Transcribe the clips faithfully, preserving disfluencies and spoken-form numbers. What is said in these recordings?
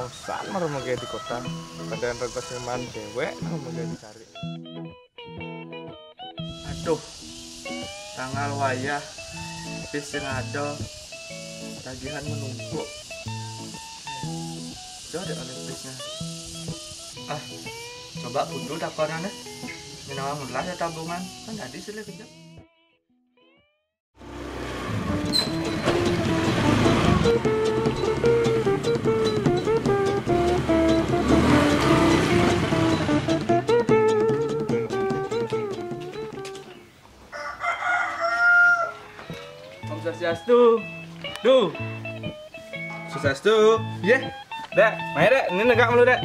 Bosan mara magaé di kota. Padahal raga sing maan cewek, mara magaé dicari. Aduh, tanggal wayah, bis sing ada, tagihan menumpuk. Coba deh oleh bisnya. Ah, coba kudu takonannya. Menawa mulai ya tabungan, kan tadi sudah kejap. Om Swastiastu. Duh. Swastiastu. Yeh. Dek, mai dek, ini negak malu dek.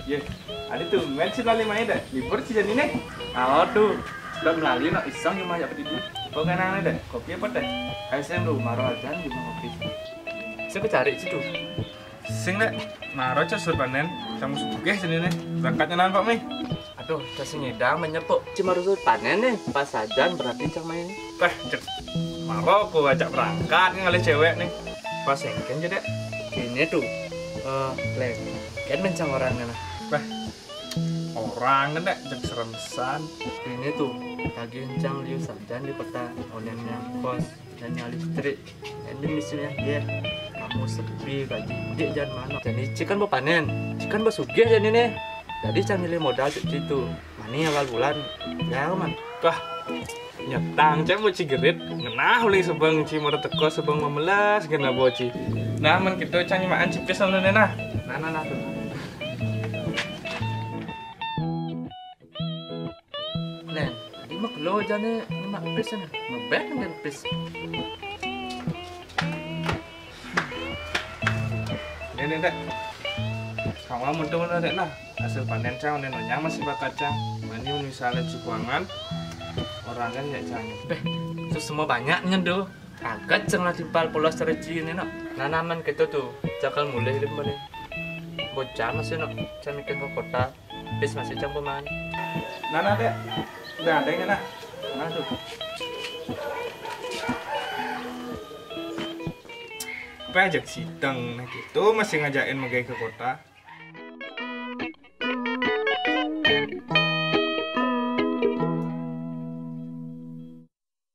Yeh. Ada tuh, main si lali mai dek. Libur si jadi nih. Oh tuh. Udah melali nak iseng cuma ya pedidi. Kok kenang dek? Kopi apa teh? Kayak saya lu marah aja di kopi. Saya cari situ. Sing dek, maro cah sur panen, cang sugih sini nih. Berangkatnya nan Pak Mi. Aduh, cah sing ngidang menyepuk. Cuma rusut panen nih, pas sajan berarti cang main. Teh, cek. Maro aku ajak berangkat ngalih cewek nih. Pas engken je dek. Ini tuh, eh, lengket mencang orangnya nah. Teh, orang kan dek, cek serem san. Ini tuh, lagi encang liu sajan di kota, onennya kos. Dan nyali listrik. Ini misalnya dia kamu sepi kaji. Dia jangan mana. Jadi cikan mau panen, cikan mau sugih jadi nih. Jadi cang nyilih modal cek situ. Mani awal bulan. Ya man. Kah, nyetang cek mau cigerit. Ngenah uling sebeng ci mara teko sebeng memelas kena boci. Nah, men kita cang nyemaan cipis anu nah. Nah, nah, nah tuh. Len, di mak lo jane nyemak pis nih. Ngebet dengan pis. Ini nih dek. Kamu mau tuh dek nah. Hasil panen cang, nih nonyang masih bakal cang. Mani misalnya cukuangan, orang kan ya cang. Beh, terus semua banyak nyendu. Angkat cang lah timpal polos tereci ini no. Nanaman kita tuh, cakal mulai di mana? Bocah masih no, cang mikir ke kota. Bis masih cang peman. Nana dek, udah ada yang nah. Nah tuh. Apa aja siteng nah gitu masih ngajakin megai ke kota.